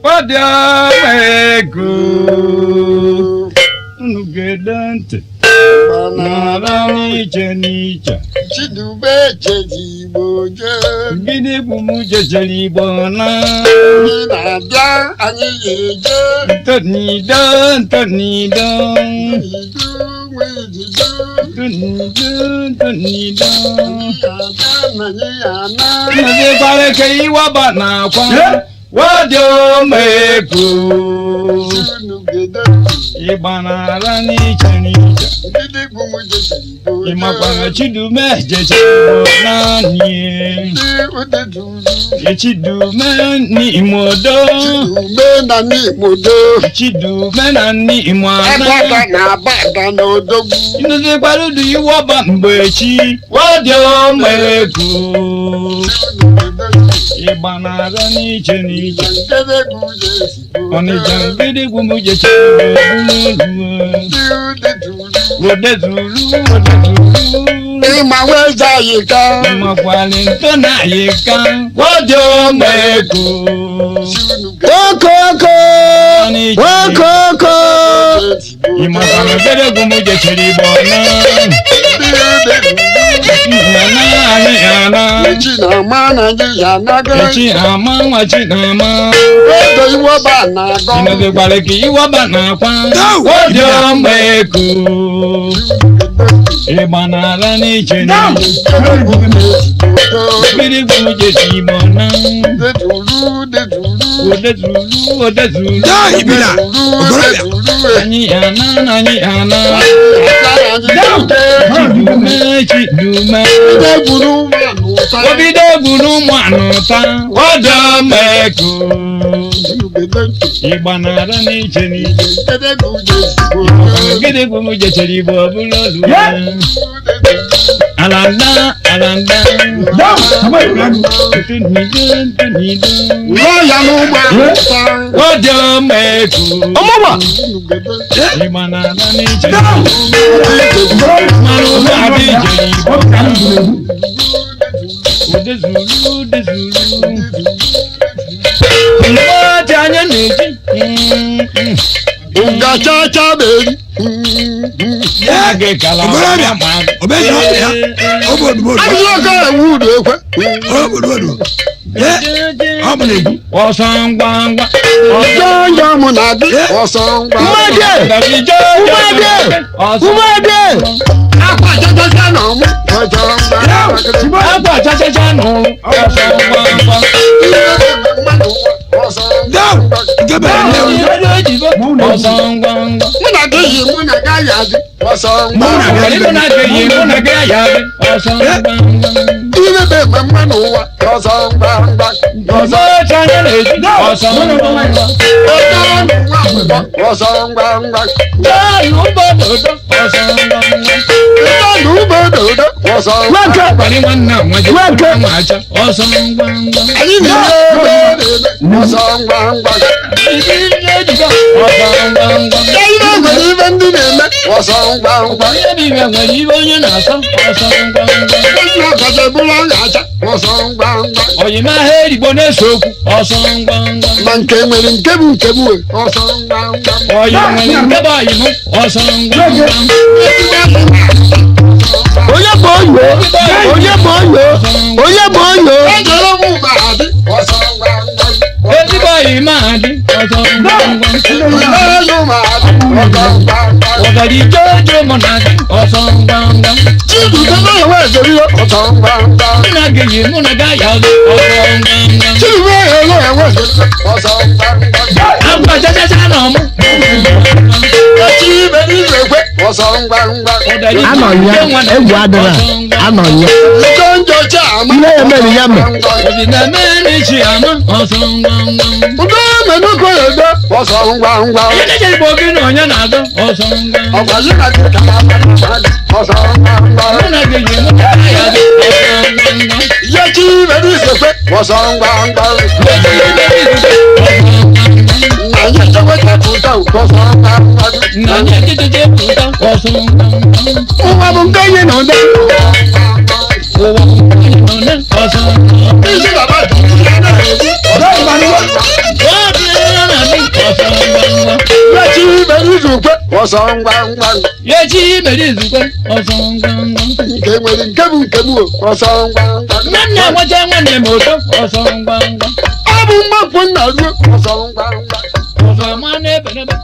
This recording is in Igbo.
Ọdịọmego unu ga-ede ntị n'ala n'iche n'iche. Chidube jezi Igbo jee. Gịnị bụ m jechere Igbo na Anyị na-abịa, anyị ga-eje. Ntonido, ntonido. Idu nwe ididu. Ntonido, ntonido. Anyị ga-abịa na anyị ga-ana. Nnazikwara ka iwaba na-akwa Ọdịọmego Unu ga-ede ntị. ịgba n'ala n'iche n'iche. Gịnị bụ m jezi Igbo jee. Ịmakwana Chidume jechere Igbo naanị. Ndị Udeduru. Chidume n'Imodo. Chidume na n'Imodo. Chidume na n'Imo Agbada ana. na agbada na odogwu. Nnuzikwara udu iwọba mgbe chi Ọdịọmego Unu ga-ede ntị. ịgba n'ala n'iche n'iche. Ngedegwu jezi Igbo Ọnịcha jee. mgbịrịgwụ m jechere Igbo Ndị Udeduru. Odezuru, odezuru. Ịma weze anyị ka. Ịmakwali ntọ na ayịka Ọdịọmego Okoko! Okoko! Ịmakwala mgbịrịgwụ m jechere Igbo na na anyị ana. Echi na-ama na gị ya anago. Echi ama nwa chi na-ama. Odo iwọba na-agọ. Ịnọdụkwara ka iwaba na-akwa Ọdịọmego ịgba n'ala n'iche n'iche. Mmiri gwụ jesi Igbo na odezuru, odezuru. Daa ibila! Okorobịa! Anyị ana na anyị ana. Chidume, chidume. Obido gburu ụmụ anụta Ọdịọmego ịgba n'ala n'iche n'iche. Gịnị bụ m jechere Igbo bụrụ olu alanda alanda. Ntunido, ntunido. Lọ́ọ̀yà ló máa ń ta. Ọdịọmego Ọmụgwọ! ịgba n'ala n'iche mmanụ ụgbọ adị ijere Igbo odezuru, odezuru. Mgbe ọchị anya na-eji Nga chacha beri. gị kala. Okorobịa! Ọ bụ ezi ọ ya? Ọ bụ odubodu. Adịghị ọkọ ewu udu ekwe. Ọ bụ odubodu. Ee, ọ bụ na-egwu. Ọsọ ngwa ngwa. Ọjọ́ njọ́ mụ na-adị ọsọ ngwa. Umeje! Umeje! Akwa chachacha na ọmụ. Ọjọ́ ngwa. Akwa chachacha nụ ọsọ ngwa ngwa. Ọsọ Down! ngwa. Nke bere nne m. Ọsọ ngwa ngwa. Mụ na gị yi mụ na gị ya dị. Ọsọ ngwa. Mụ na gị. Mụ na gị yi mụ na gị ya dị. Ọsọ ngwa ngwa. Ibe bụ mmanụ ụwa. Ọsọ ngwa ngwa. Ọsọ chanya na-eji ọsọ ngwa ngwa. Ọsọ ngwa ngwa. Tayo ụgbọ ọsọ ngwa ngwa. Ịtọdụ ugbo dodo. Ọsọ ngwa ngwa. Kwari nwanne a nwa ji Nwoke. nwa acha ọsọ ngwa ngwa. Anyị na-eme ebe ọsọ ngwa ngwa. Ọsọ ngwa ngwa. Ibe nwere ibe ndị na-eme. Ọsọ ngwa ngwa. Onye bụ ibe nwere ibe onye na-asọ ọsọ ngwa ngwa. Ndị ọkacha bụrụ ọnya acha. Ọsọ ngwa ngwa. Oyimahịa erigbo na-ese okwu ọsọ ngwa ngwa. Ma nke nwere nke bụ nke bụ ọsọ ngwa ngwa. Oyi nwere nke bụ oyi m ọsọ ngwa ngwa. Onye bụ oyo? Onye bụ oyo? Onye bụ oyo? Ejere m ụba adị. Ọsọ ngwa ngwa. Ezigbo oyi m adị ọsọ ngwa ngwa. Elu ma adị. Ọsọ ngwa ngwa. Ọgara ije ojo mụ na gị ọsọ ngwa ngwa. Chibuike na-enwe ezeri ọsọ ngwa ngwa. Mụ na gị yi mụ na gị ya ọsọ ngwa ngwa. Chibuike na-enwe ezeri ọsọ ngwa ngwa. Agwa chachacha na ọmụ. Echi ibe n'igwe ekwe ọsọ ngwa ngwa. Anọ ya, egwu adịla. Anọ ya. Njọ njọ chi ama. Ihe ya mere ya mere. Obi na-eme n'echi ama ọsọ ngwa ngwa. Udo menukwu ebe ọsọ ngwa ngwa. Onye na-eje Igbo gị na onye na-azọ ọsọ ngwa ngwa. Ọgwa gị na gị ka na-ama mmadụ ọsọ ngwa ngwa. Mụ na gị yi mụ na gị ya ọsọ ngwa ngwa. Ihe chi ibe n'igwe ekwe ọsọ ngwa ngwa. Na anyị echewe chepụta ọsọ ngwa ngwa. Na anyị ejejeje pụta ọsọ ngwa ngwa. Ụwa bụ nke onye na ụdị. Ụwa bụ nke onye na ụdị ọsọ ngwa ngwa. Isi baba tụrụ ya na-ezi ọsọ ngwa ngwa. Obi Ọsọ ngwa ngwa. Echi mere izugbe ọsọ ngwa ngwa. Nke nwere nke bụ nke m o, ọsọ ngwa ngwa. Nne m na-enweta nwanne m ụtọ ọsọ ngwa ngwa. Ọ bụ mgbapụ nna ruo, ọsọ ngwa ngwa. Ọsọ ma na-ebenebe.